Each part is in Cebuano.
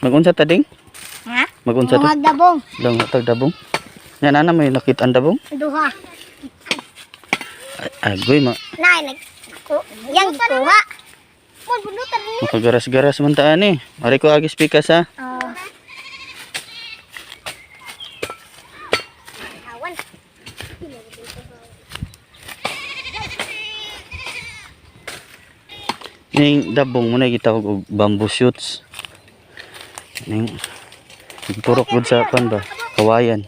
Magunsa ta ding? Ha? Magunsa ta? Magdabong. Lang tag dabong. Yan ana may nakita ang dabong. Duha. Ay, agoy ma. Nay, nag ako. Yang gikuha. Mon bundutan ni. Makagaras-garas man ta ani. Mari ko agis pikas ha. Oh. Awan. Ning dabong mo na gitawag og bamboo shoots. Ning turok gud sa pan ba? Kawayan.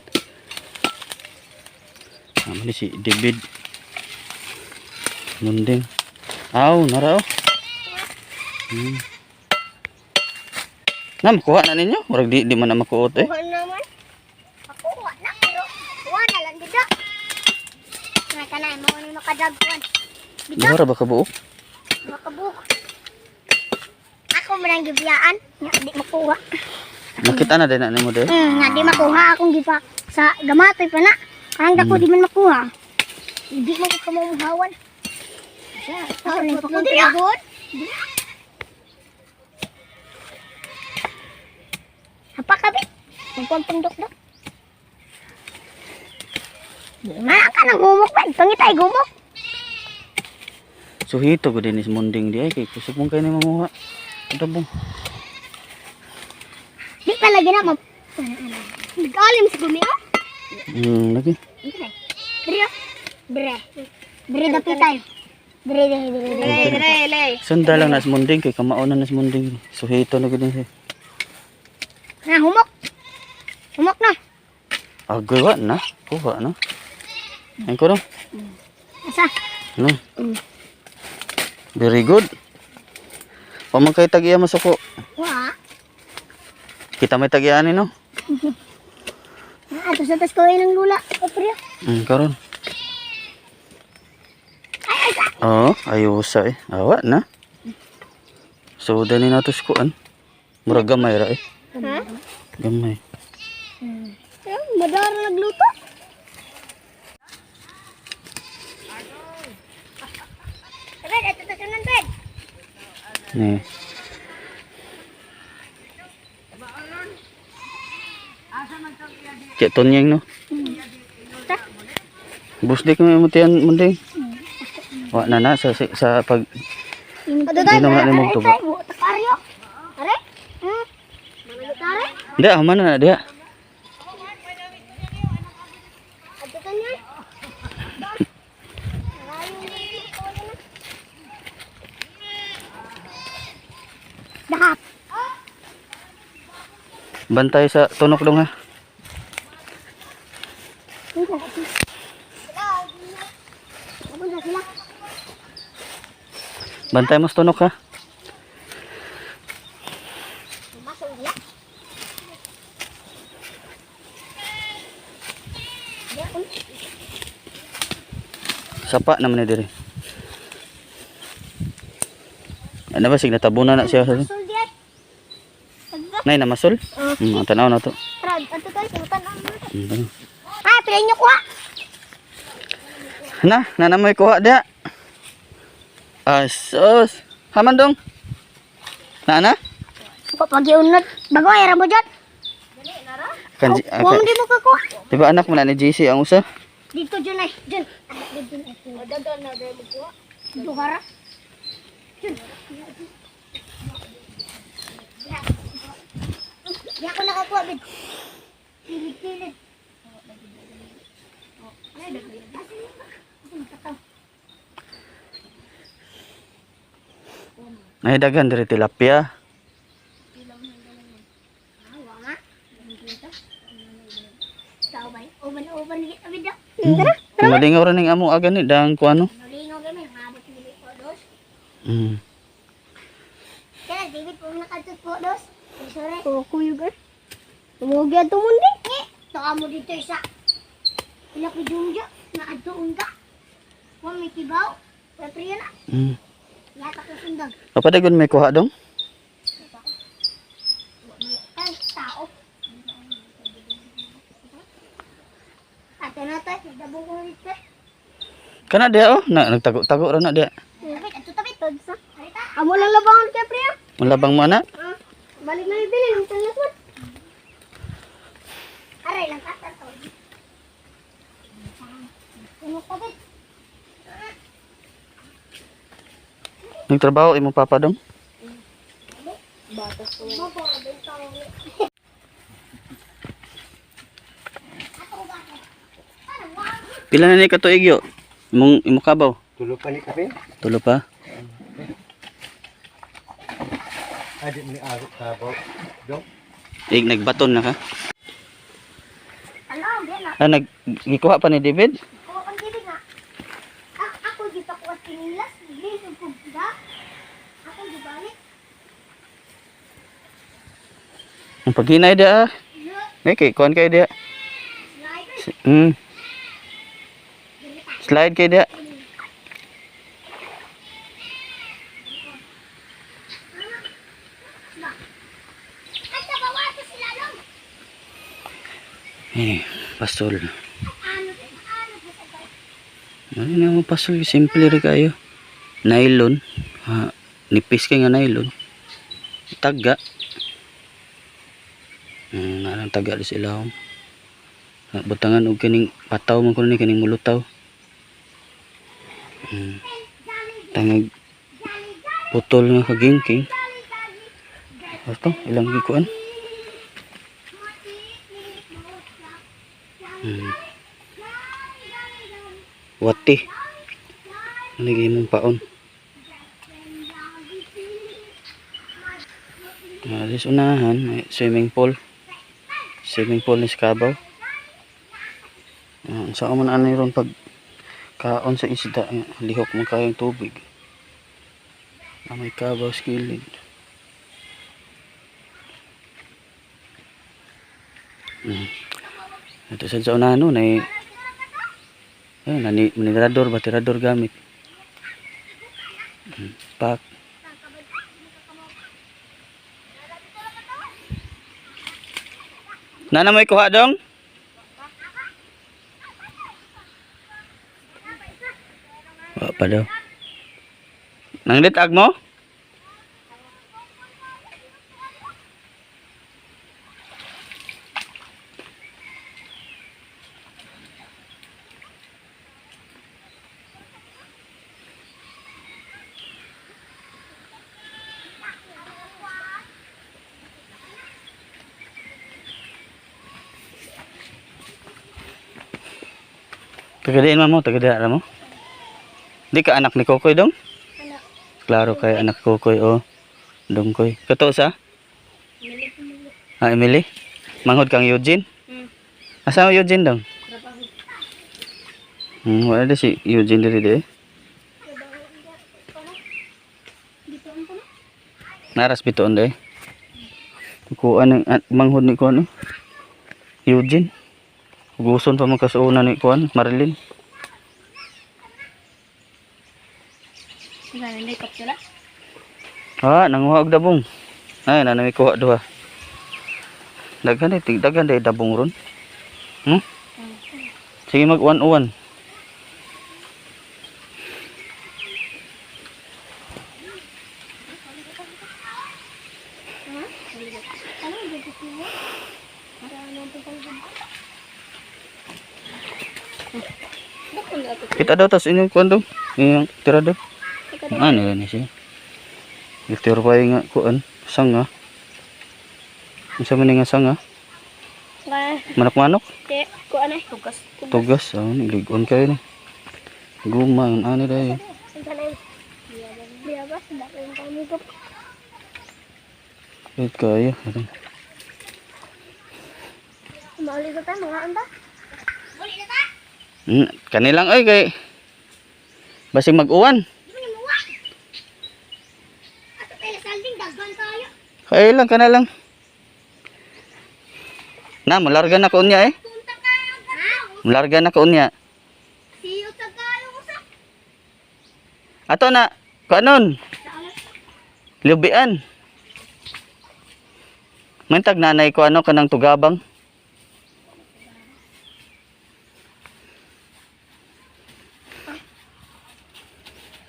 Amo ni si David. Munding. Aw, nara oh. Nam, kuha na ninyo. Murag di man na makuot eh. Kuha naman. Ako wa na pero kuha na lang dito. Nga kanay mo ni makadagkuan. Dito Duha ra ba ka buok? makabuk. Ako man ang gibiyaan, nga di makuha. Nakita na din na nimo de. Nga di makuha akong gipa sa gamatoy pa na. Karang dako di man makuha. Hindi mo ko kamumuhawan. Siya, ako nang pakudira. Apa kabi? Magkuhan pang dok. Di man ka nang gumok ba? Pangitay gumok. Suhito ko din is munding di ay kay kusog mong kay ni manguha. Dabong. Di pa lagi na ma... Nag-alim sa gumi, oh. Lagi. Dire. Dire. Dire. Dire dapat tayo. Dire, dire, dire, dire. Dire, Sunda lang nas munding kay kamao na nas munding. Suhito na gud ni siya. Na, humok. Humok na. Agoy wa na. Kuha na. Ayun ko no. Asa? No. Very good. Pamang kay tagiya masuko. Wa. Kita may tagiya ni no. Ato sa tas ko ng lula. O, pre. Karon. Ay, ay, sa. Oo, ayusa eh. Awa na. So dani nato sukuan. Murag gamay ra eh. Ha? Gamay. Eh, madara nagluto. Bed, ato tas unan, bed. Ni. Kaya tonyeng no. Ta. Busdik mo imutian munding. Wa na na sa sa pag Ato Di naman na mong tuba. Takaryo. Are? Tare? Hindi, human na na diha. Ato tanyan. Dahap. Bantay sa tunok dong ha. Bantay mo sa tunok ha. Sapa naman ni diri. Ano ba sig natabunan na siya. Nay namasul? Tanaw na to. Tanaw. Ah, pila inyo kuha. Na, na na mo'y kuha diha. Asos. Haman dong. Na na? Pag-iunod. Bago ay ramo dyan. Kan Huwag di mo kakuha. Di ba anak mo na ni JC ang usa? Dito dyan ay. Dyan. Anak dito ay. Dagan na dahil mo kuha. Duhara. Dyan. Di ako nakakuha, bid. Pilit, pilit. Ay daghan diri tilapia. Oban, oban, bid. Malingaw ra ning amo aga ni dang kuano. Nalingaw kami, habot nili po dos. Kaya David po nakadtot po dos. Sorry. Oh, kuyo gan. Tumugi ato mundi. Eh, taka mo dito isa. Ila ko jungjo, na adto unta. Wa may kibaw. Wa priya na. Yata ko sundag. Kapadagon may kuha dong? Wa may ay tao. Ato na tayo, dabong ko dito. Kana diha oh, na nagtago-tago ra na diha. Wait, ato tabi. Amo lang labangon kay priya. Malabang mo ana. Ah, Balik na ibili ng talasot. Aray lang kata to. Ano ka ba? Nagtrabaho imong papa dong? Batas ko. Pila na ni katuig yo? Imong imong kabaw? Tulo pa ni kape. Tulo pa. Adi ni aro kabaw. Dong. Ig nagbaton na ka. Ano, di na. Ah, nag gikuha pa ni David? Kuha kang dili nga. Ako di pa kuha kinilas. Lisod ko da. Ako di balik. Ang paghinay dia ah. Yo, Eh, kay kuan kay dia. slide. Slide kay dia. Ay, tabawa to sila long. Eh, pasol. Ano, ano, Ano na mo pasol, simple ra kayo. Nylon. Ha, nipis kay nga nylon. Taga. Nalang taga di sa ilawom. Ha, butangan og kining pataw man kuno ni kining mulutaw. Tangag putol nga kagingking. Ato, ilang gikuan? Wati. Ano mong paon? Alis unahan, may swimming pool. Swimming pool ni Skabaw. Sa man ano ron pag kaon sa isda, lihok man kayong tubig. May kabaw sa kilid. Ito sa unahan nun ay ayun, nani, manirador ba? Tirador gamit. Pak. Nana mo ikuha dong? Wa pa daw. Nang litag mo? Tagadiin mo, tagadiin mo. Di ka anak ni Kokoy dong? Anak. Klaro kay anak Kokoy o Dongkoy. Kato sa? Ah, Emily? Manghod kang Eugene? Asa ang Eugene dong? Wala di si Eugene diri di. Eh. Naras bitoon di. Kuan ng manghod ni kuan eh. Eugene. Guson pa man kasuuna ni kuan, Marilyn. Ah, nanguha og dabong. Ay, nanami kuha duha. Daghan eh, daghan day dabong ron. Sige mag uwan-uwan. Ano, gusto mo? Ano, Kita daw tas inyong kuan dong. Inyong tira daw. Ano yan siya? Gitiro pa yung nga kuan, sanga. Unsa man nga sanga? Manok-manok? Ko ano? Tugas. Tugas, ah, ligon kayo ni. Guma, ano dahil. Biyabas, bakit kami ko? Wait kayo. Mauli na tayo, mga anda. Uli na ta? Kanilang ay kay basig mag-uwan. Di mo nimuwa. Ato tayo salding, daghan tayo. Kay lang kana lang. Na, mularga na ko unya eh. Tunta kayo. Ha? Mularga na ko unya. Siyo sa kayo usa. Ato na, kanon. Lubian. Mantag nanay ko ano kanang tugabang.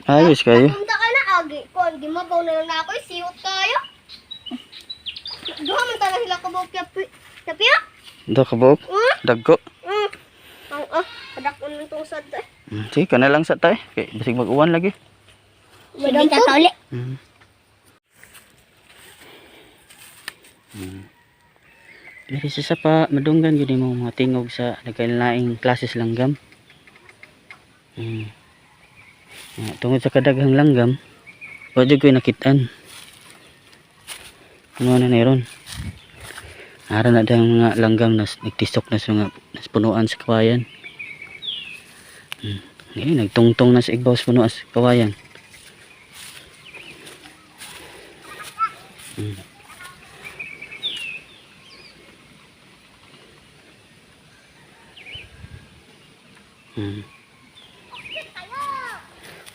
Ayos kayo. Tunta ka na agi. Kon gimabaw na lang ako, siyot kayo. Pila ka buok yapi. Yapi ah? Do ka buok? Hmm? Dagko. Ang kadakon ng tong sad eh. Sige, kana lang sa tay. Kay basig mag-uwan lagi. Sige ta uli. Diri sa sapa, madunggan gyud nimo mga tingog sa nagkailaing klases langgam. Tungod sa kadaghang langgam, wa jud ko'y nakitaan. Ano na ron? Ara na dang mga langgam nas nagtisok na sa mga nas punuan sa kawayan. Ngayon, nagtungtong na sa igbaw sa punuan sa kawayan.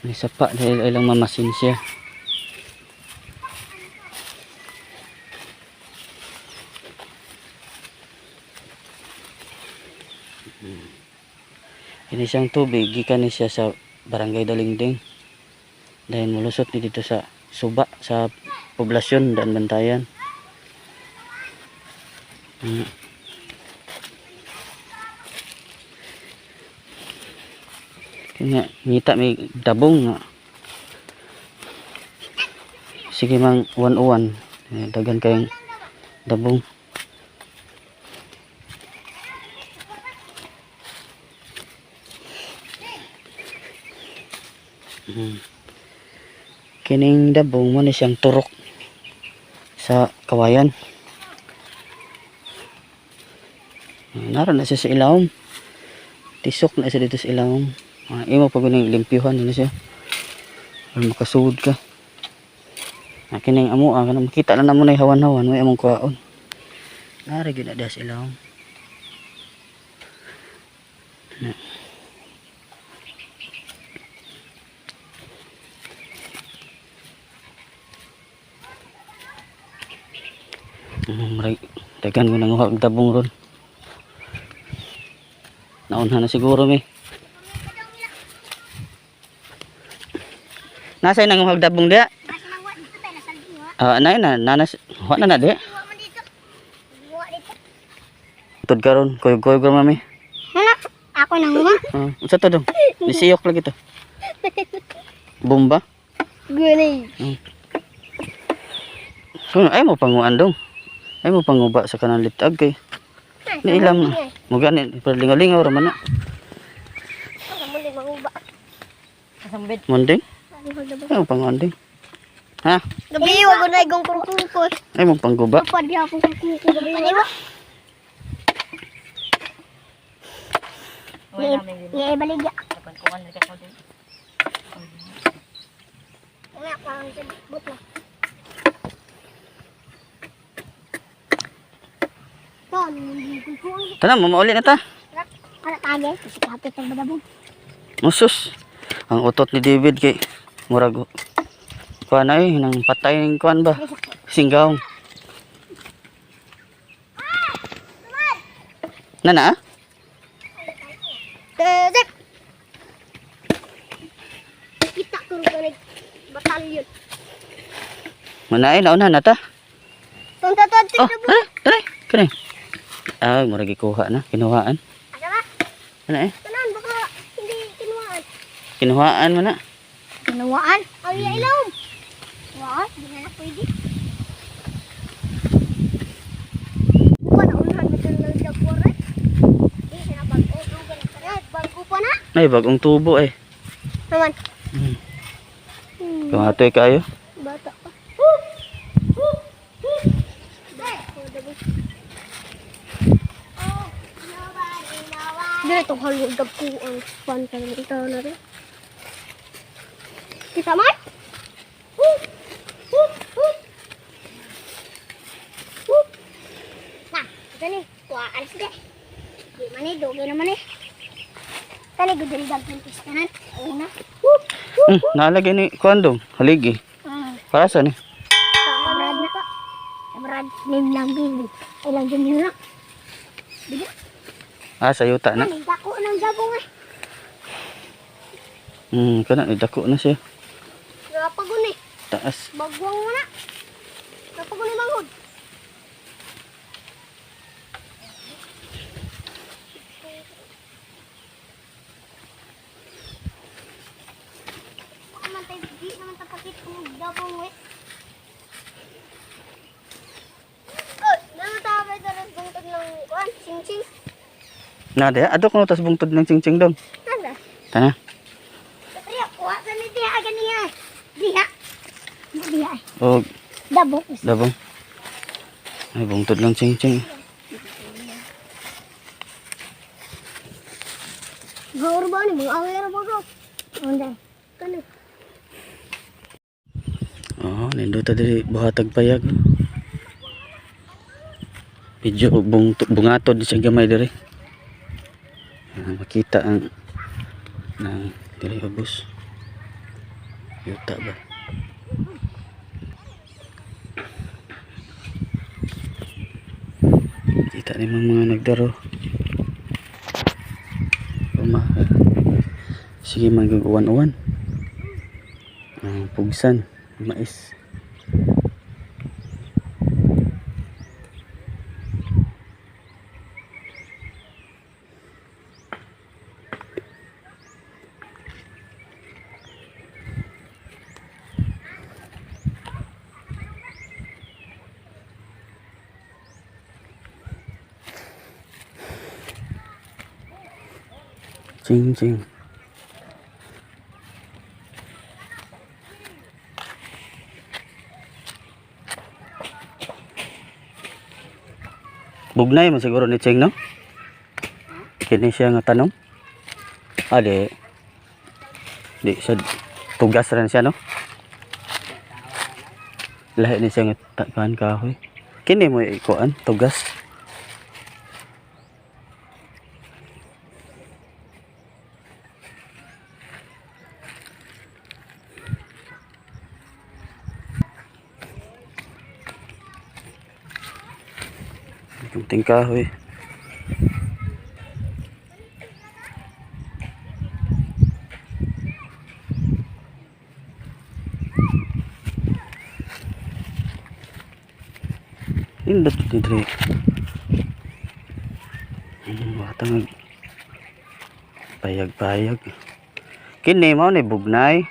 May sapa dahil ilang mamasin siya. Kini siyang tubig, gikan ni siya sa Barangay Dalingding. Dahil mulusot ni dito sa suba, sa poblasyon, daan bantayan. Kaya nga, ngita may dabong nga. Sige mang 101. Eh, dagan kayong dabong. Kining dabong mo ni siyang turok sa kawayan. Naroon na siya sa ilawom. Tisok na siya dito sa ilawom. Imo pag ning limpyuhan na siya. Para makasuod ka. Kining amo kanang makita na namo na hawan-hawan may among kuhaon. Nari gyud na diha sa ilawom. Na. Maray, dagan ko nanguha og dabong ron. Naunhan na siguro mi. Nasa nang nanguha og dabong diha? Nasa nang wa dito tayo nasa wa. Ah, nay na nanas wa na na diha. Wa man dito. Wa dito. Tud karon, kuyog-kuyog ra mami. Hala, ako nang wa. Ah, unsa to dong? Nisiyok lagi to. Bomba? Gulay. So, ay mo panguan dong. Ay mo panguba sa kanang litag kay. Ni ilam na. Mo gani pero lingaw-lingaw ra man na. Muli manguba. Munding? Ay mo panguan ding. Ha? Gabi wa gunay gong kungkungko. Ay mo pangguba. Pad gyapon kungkungko gabi wa. Ni baligya. Wala pa ang but na. Ton, hindi ko. Tana mo mauli na ta. Para tagay, kasi kapit ang badabong. Musus. Ang utot ni David kay murag kuan ay nang patay ning kuan ba? Singgaw. Nana? Ah? Tedek. Kita ko rin batalyon. Manay nauna na ta. Tong tatad Oh, tara, tara. Kani. Ah, murag gikuha na, kinuhaan. Asa ba? Ano eh? Tanan baka hindi kinuhaan. Kinuhaan mo na. Kinuhaan? Ang iya ilom. Wa, di na na pwede. Bukan na unahan mo ng jaguar eh. Di siya na bago. Bago pa na. Ay, bagong tubo eh. Naman. Kumatoy kayo. Bata pa. Dire itong halog ko ang fun ka rin ito na rin. Kita man? Na, ito ni. Kuhaan sila. Di man eh, dugi naman eh. Tani, gudun dagpin pistanan. Una. Naalagay ni kuan dong, haligi. Para sa ni? Kamarad na. Kamarad, name lang baby. Ilang junior na. Ah, sa yuta na. Ano, dako ng jabong eh. Kana dako na siya. Napagun eh. Taas. Bagwang mo na. Napagun eh manghod. Na diha, adto kuno tas bungtod ng chingching dong. Nada. Tana. Priya, kuha sa ni diha ganiya. Diha. Diha. Og Dabo. dabong. Ay bungtod ng chingching. Gaur ba ni mga away ra ba ko? Unday. Kano? Oo, nindot diri buhatag payag. Medyo bungatod siya gamay diri. Ah, makita ang ng diri ubos. Yuta ba? Kita ni mga nagdaro. Uma. Sige mag-uwan-uwan. Ang pugsan, mais. Ching ching. Bugnay man siguro ni Ching, no? Kini siya nga tanong. Ah, di. Di, sa tugas rin siya, no? Lahi ni siya nga takaan kahoy. Kini mo ikuan, tugas. Kunting kahoy. Indot ni dre. Bata nga payag-payag. Kini mao ni bugnay.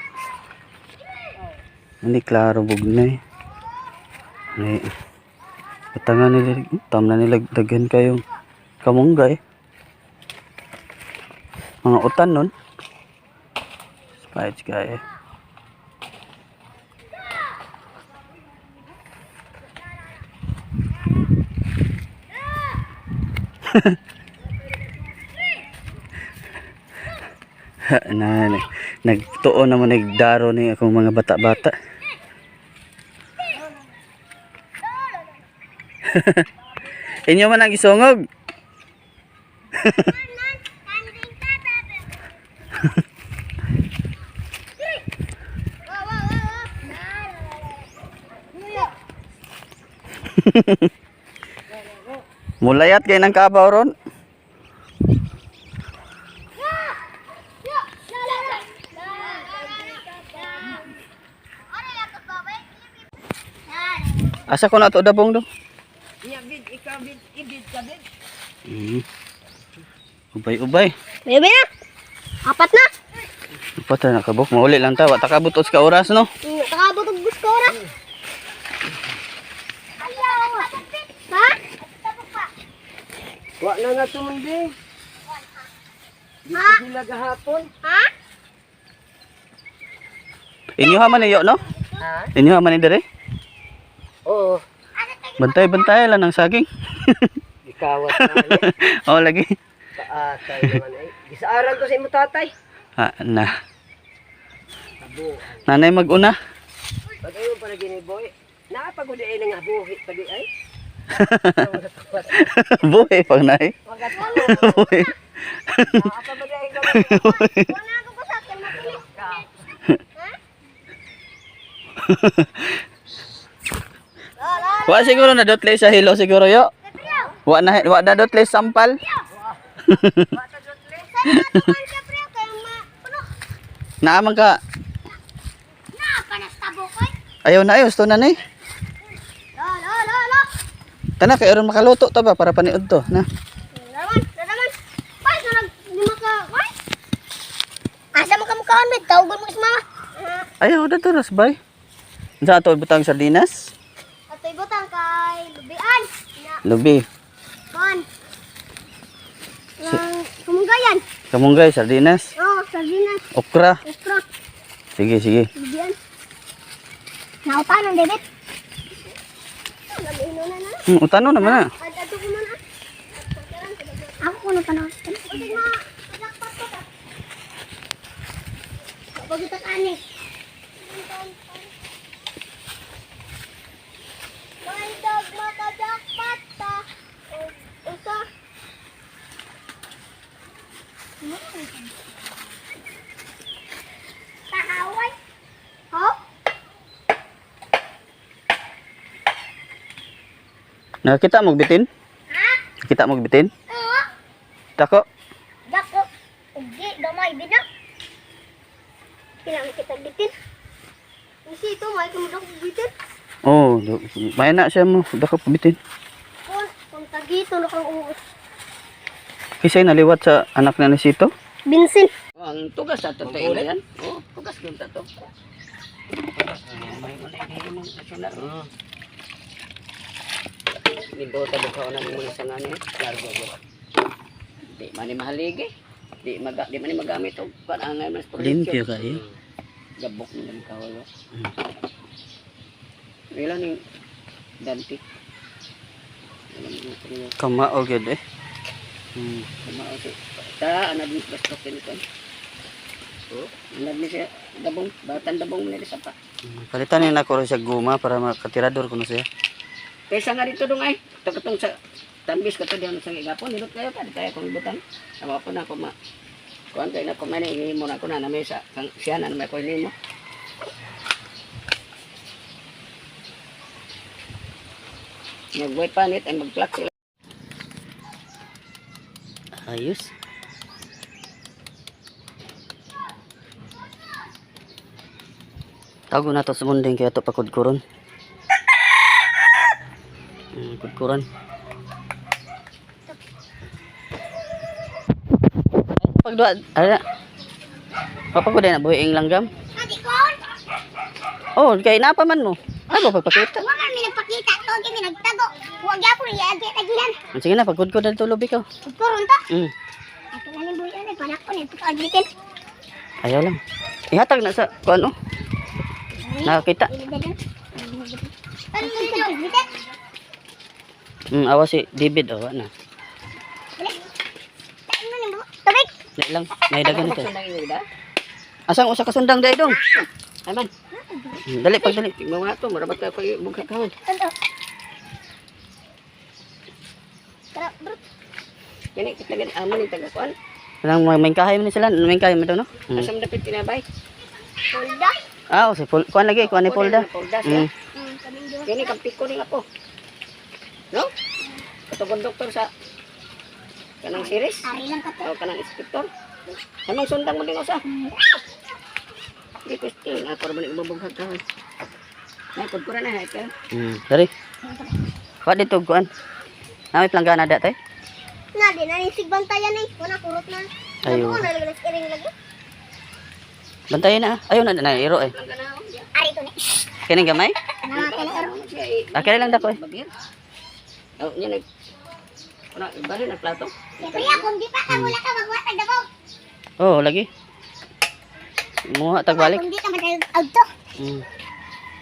Hindi klaro bugnay. Ni Bata nga nila, tam na nila daghan kayong kamunggay. Mga utan nun. Spites kaya. Na, nagtuon naman nagdaro ni akong mga bata-bata. Inyo man ang isungog. Mulayat kay ng kabaw ron. Asa ko na to dabong do? Mm. Ubay-ubay. May na. Apat na. Upat na nakabok. Mauli lang ta. Wa ta kabot ka oras no. Nakabot og gusto oras. Ha? Wa na nga tumundi. Dito sila gahapon. Ha? Inyo ha man iyo no? Ha? Inyo ha man ni dire? Oo. Bantay-bantay lang ng saging. Ikawat na ni. Oh lagi. Paatay naman ay. Gisaaran ko sa imo tatay. Ha na. Tabo. Nanay maguna. Pag ayon pala gini boy. Naapaguli ay nga buhi pagi ay. Buhi pag nay. Buhi. Naapaguli ay gamay. Wala ako ko sa akin mapili. Wa siguro na dotle sa hilo siguro yo. Wa na wa na dotle sampal. Naaman ka. Na panas tabo koy. Ayaw na ayaw, gusto na nay. Lo lo lo lo. Tana kay aron makaluto ta ba para paniud to na. Laman, laman. Pa sa nag lima ka koy. Asa mo ka mukaon med tawgon mo sa mama. Ayaw na to ras bay. Unsa ato butang sardinas? Atoy butang kay lubian. Na Lubi. kon. Nang Kamunggay, sardinas, Oh, sardinas. okra. Okra. Sige, sige. Bigyan. Nautanon, David. Gabi na na. Utano naman na. Ato ko man ah. Ako kuno pa na. Pagkitak ani. May dog makajakpat ta. Usa. Pahaway. Hop. Nakita mo bitin? Ha? Kita mo bitin? Oo. Dako. Dako. Ugi, gamay, bina. Kailangan kita bitin. Kasi ito, may kumudok bitin. Oh, may na siya mo. Dako pa bitin. Kung tagito na kang uus. Kisay naliwat sa anak na ni Sito. Binsin. Oh, ang tugas sa to tayo yan. Oh, tugas gyud ta to. May unay dili mo nasyonal. Nindota bukhaw na mo sa ngani, largo go. Di man ni mahaligi. Di man ni magamit og kuan angay mas Limpyo kayo. Gabok mo lang kahoy. Ila ning danti. Alam mo ito. Kamao gyud eh. Kamao si ta anad ni basto kini kon. Oh, anad ni siya dabong, batan dabong ni sa pa. Palitan ni nako rin siya guma para makatirador kuno siya. Kaysa nga dito dong ay, katong sa tambis kato diyan sa igapon, nilot kayo ka, di tayo kong ibutang. Tama po na ako ma. Kuan kay na ko man mo na ko na na may sa kang siya na may ko nimo. Nagway panit ay magplak sila. Ayos. Tago na to sa munding kaya to pakudkuron. Kudkuran. Pagduwa, ara. Papagod na buhi ang langgam. Adi kon. Oh, kay napa man mo. Ano pagpakita? Wa man mi nagpakita to, gi mi nagtago. Wa gyapon iagi tagihan. Sige na, pagkudkod na tulob ikaw. Kuron ta. Ato na ning buhi ani panak ko ni pagbitin. Ayaw lang. Ihatag na sa kuan oh. Nakakita. Ano yung bitin? Awa si David oh, na. Ano ning tubig? Dali lang, may dagan ito. Sundang inyo da. Asang usa ka sundang dai dong. Ay man, Dali pag dali. tingnan mo nga to, marabat kayo pag bugha kahon. Ano? Tara, bro. Kini kita gani amo ni taga kuan. Kanang may kahay man ni sila, may kahay man daw no. Asa man dapit tinabay? Polda. Ah, oh, si Pol kuan lagi, kuan ni Polda. Polda siya. Kaming duha. Kini kampiko ni ako. No? Kato konduktor sa kanang series. Ari lang ka to. O kanang inspektor. Anong sundang mo din usa? Di question, ako ra man ibubughag kahon. Ay, kudkuran na hay ka. Dali. Kuan dito kuan. Nami planggana da tay. Na, di na ning sigbantayan eh. Wala kurot na. Ayo. Ako na lagi iring lagi. Bantayan na. Ah. Ayo na na iro eh. Ari to ni. Kining gamay? Na kini ero. Ah, kini lang dako eh. Bagir. Oh, niya nag Una, iba rin ang plato. Kuya, kung di pa ka wala ka magwatag dabaw. Oh, lagi. Muha tagbalik. Kung di ka matag to.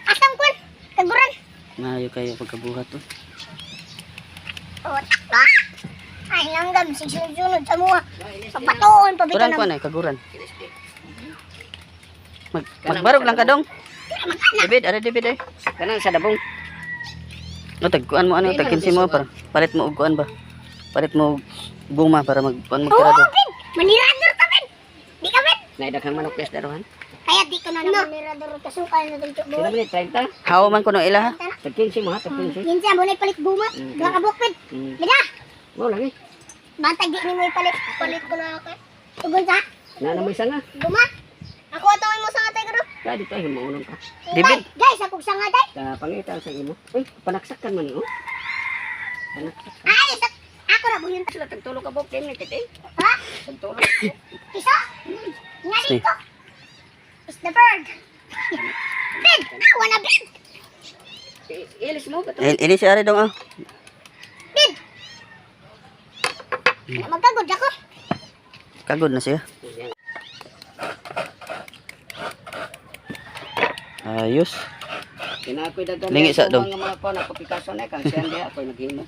Asam kun. Kaguran. Maayo kayo pagkabuhat oh. Oh, takba. Ay langgam sig sunod sa muha. Pagpatuon pa Kuran bitaw kuan na. eh, kaguran. Magbarog lang ka dong. David, are David eh. Kanang sa dabong. No, tagkuan mo ano, tag 15 mo para palit mo og kuan ba? Palit mo og guma para mag kuan Oo, magtirado. Ben. Manirador ka, Ben. Di ka, Ben. Naidaghang manok pes darohan. Kaya di ko na naman manirador kasukal na dito Sila boy. man ni 30. Hawa man kuno ila ha. Tag 15 mo ha, tag 15. Kinsa mo na ipalit guma. Duha ka bukid. Bida. Mo lang eh. Bantag di nimo ipalit. Palit ko na ako. Tugon sa Na na mo isa nga. guma. Ako ato mo sa atay ko. Ka dito ay himunon ka. David. Guys, ako sa nga day. Ka pangita sa imo. Uy, panaksakan man ni oh. Panaksak. Ay, sa ako na buyon. Sila tagtulo ka bok din ni titi. Ha? Tagtulo. Iso? Nga dito. It's the bird. Ben! Ah, wala Ben! Ilis mo ka to. Ini si Ari dong ah. Ben! Magkagod ako. Kagod na siya. Ayos. Kinakoy daghan. Lingi sa dong. Mga mga ko na kopikaso na kang siyan diha ako'y naghimo.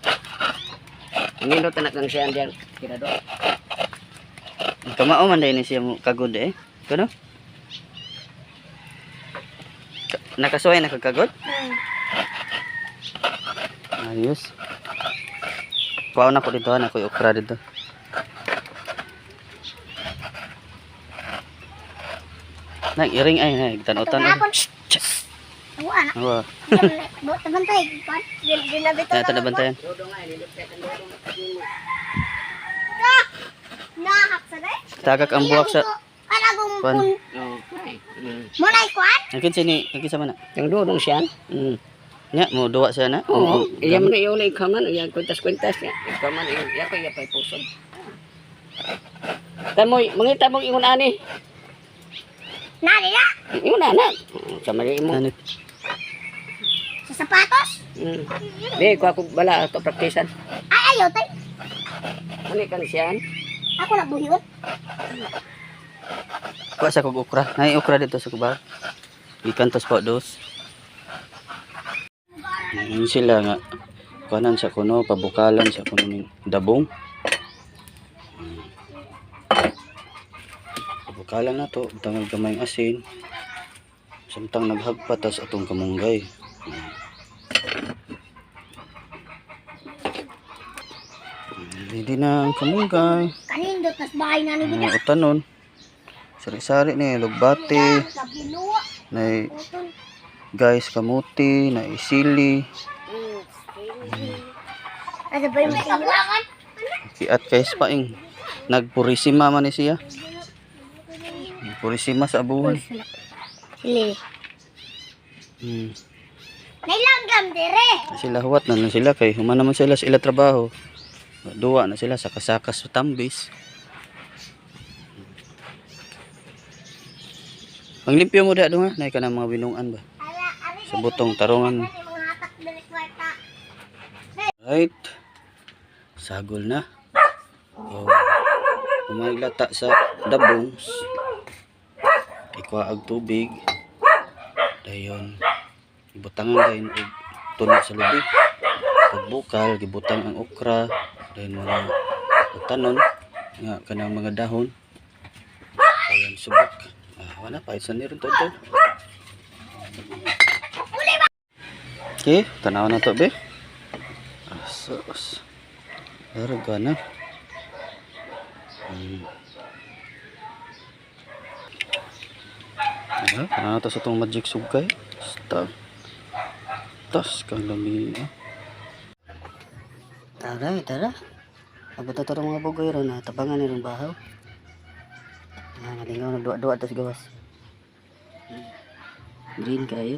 Ngindot na kang siyan diha kira do. Kamao man dahil ni siya mo kagod eh. Kuno? Nakasuway na kagod? Ayos. Kuha na ko dito, na ko okra dito. Nang iring ay ay tan-otan. Hapon. Awa na. Awa. Bantay. Ginabito Na tan bantayan. Dodong ay nindot kay kang dodong. Nahak sa day. Tagak ang buwak sa Alagong Kuan. pun. Oh, ay. Munay kuan. Ang kinsa ni, ang kinsa man na. Kang dodong siyan. Nya mo duwa siya na. Oo, iya man iyo na ikaw man, iya kwintas-kwintas niya. Ikaw man iyo, iya ko iya pa ipusod. Tamoy, mangita mong ingon ani. Nani na. Ingon ana. Sa mali mo. Ano? Sa sapatos. Di ko ako bala ato praktisan. Ay ayaw tay. Ani kang siyan. Ako na buhion. Kuha sa kog okra. Nay okra dito sa kuba. Gikan tas pa dos. Yun sila nga kuanan sa kuno pabukalan sa kuno ning dabong. Pabukalan na to, butangag gamay ang asin. Samtang naghagpa tas atong kamunggay. Ready na ang kamunggay. Kanindot tas bahay na ni Mga utanon. Sari-sari ni lugbati, Kabinuwa. na Utol. guys kamuti, na isili, Ano ba yung kabuhakan? kiat guys paing. Nagpurisima man ni siya. Nagpurisima sa abuhan. Sili. Nailanggam dire. Sila huwat na na sila kay human naman sila sa ila trabaho. Duwa na sila sa kasakas sa tambis. Ang limpyo mo da dong ha, nay ka ng mga binungan ba? Ala, ari Sa butong tarungan. Ano mga hatak diri kwarta. Right. Sagol na. Oh. Umaglata sa dabong. Ikuha og tubig. Dayon ibutangan dayon og tulo sa lubi. Pagbukal gibutang ang okra, dayon mga utanon nga kanang mga dahon. Dayon subok. Ah, wala pa sa ni ron to. Okay, tanaw na to be. Asos. Larga na. Ah, tanaw na to sa itong magic sugkay. Stop. Tas kang lami. Ah. Tara, tara. Abot na to ng mga bugoy ron. Ah. Tabangan ni ron bahaw. Ah, nalingaw nagduwa-duwa tas gawas. Green kayo.